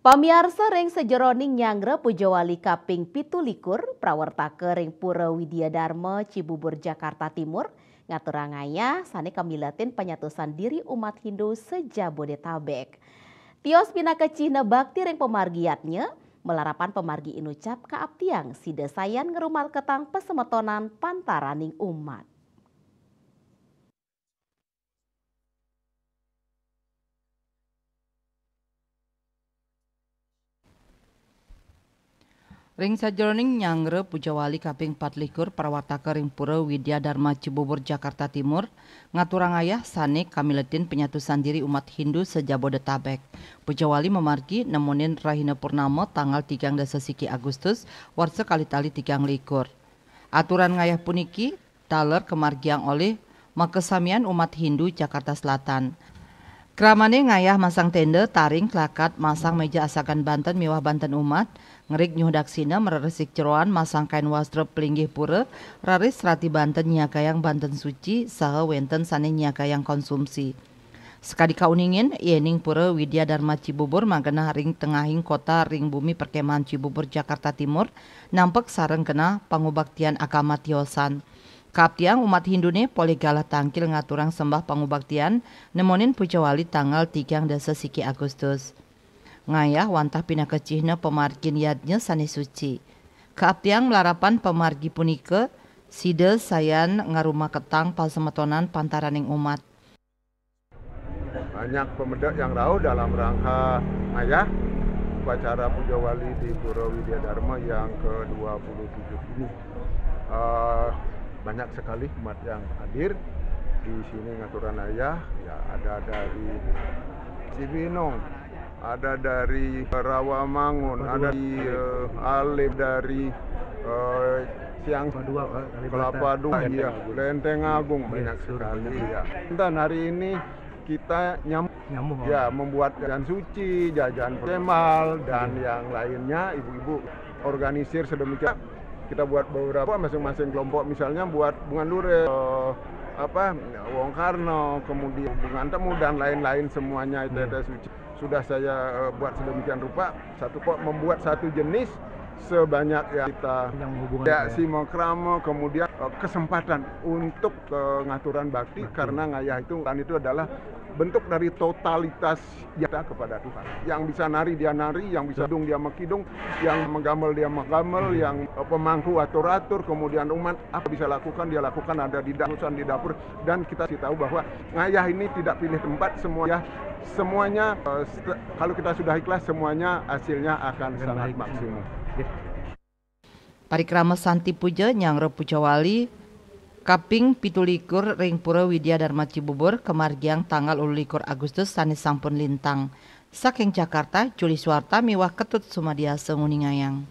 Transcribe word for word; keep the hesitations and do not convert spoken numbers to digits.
Pamiarsa, ring sajeroning nyanggra pujawali kaping pitu likur, prawartaka ring Pura Widya Dharma, Cibubur, Jakarta Timur, ngaturang ayah sané kamiletin panyatusan diri umat Hindu se-Jabodetabek. Tios pinaka cihna bakti ring pamargi yadnya, malarapan pamargi inucap kaaptiang sida sayan ngrumalketang pasemetonan pantaraning umat. Ring sajeroning nyanggra pujawali kaping patlikur prawartaka ring Pura Widya Dharma Cibubur, Jakarta Timur, ngaturang ayah sané kamiletin panyatusan diri umat Hindu se-Jabodetabek. Pujawali mamargi nemonin rahina purnama tanggal tigang dasa siki Agustus, warsa kalih tali tigang likur. Aturan ngayah puniki taler kamargiang olih makasamian umat Hindu Jakarta Selatan. Kramané ngayah masang ténda, taring, tlakat, masang méja asagan banten miwah banten umat, ngerig nyuh daksina, mreresik jeroan, masang kain wastra plinggih pura, raris rati banten nyiagayang banten suci, saha wénten sané nyiagayang konsumsi. Sakadi kauningin, yéning Pura Widya Dharma Cibubur magenah ring tengahing kota ring bumi perkemahan Cibubur, Jakarta Timur, nampek sareng genah pangubaktian agama tiosan. Kaaptiang umat Hinduné polih galah tangkil ngaturang sembah pangubaktian nemonin pujawali tanggal tigang dasa siki Agustus. Ngayah wantah pinaka cihna pamargin yadnya sané suci. Kaaptiang malarapan pamargi punika, sida sayan ngrumalketang pasemetonan pantaraning umat. Banyak pemedek yang rauh dalam rangka ngayah upacara Puja Wali di Pura Widya Dharma yang kedua puluh tujuh ini. Eh, banyak sekali umat yang hadir di sini ngaturang ayah, ya, ada dari Cibinong, ada dari Rawamangun, ada dari, eh, Alim, dari, eh, Siang, Kelapa Dua, eh, Kalimantan. Kelapa Dua, Lenteng iya, Agung. Lenteng Agung, iya, banyak sekali, iya. Dan hari ini kita nyam-, nyambung, ya, membuat jajan suci, jajan perkemal, dan, iya, yang lainnya, ibu-ibu organisir sedemikian. Kita buat beberapa, masing-masing kelompok, misalnya buat Bungan Duren, eh, apa, Wong Karno, kemudian Bungan Temu, dan lain-lain, semuanya itu, iya, teh suci. Sudah saya, eh, buat sedemikian rupa, satu kok membuat satu jenis sebanyak yang kita, yang hubungan, ya, ya, silaturahmi, kemudian, eh, kesempatan untuk, eh, ngaturan bakti, bakti, karena ngayah itu, kan itu adalah bentuk dari totalitas kita kepada Tuhan. Yang bisa nari dia nari, yang bisa kidung dia mekidung, yang menggamel dia menggamel, hmm, yang, eh, pemangku atur-atur, kemudian umat apa bisa lakukan, dia lakukan, ada di da-, urusan di dapur, dan kita sih tahu bahwa ngayah ini tidak pilih tempat, semua ya, semuanya, eh, st-, kalau kita sudah ikhlas, semuanya hasilnya akan, akan sangat baik, maksimum. Ya. Parikrama Santi Puja nyanggra pujawali kaping pitu likur ring Pura Widya Dharma Cibubur kamargiang tanggal telu likur Agustus sané sampun lintang. Saking Jakarta, Juli Suwarta miwah Ketut Sumadiasa nguningayang.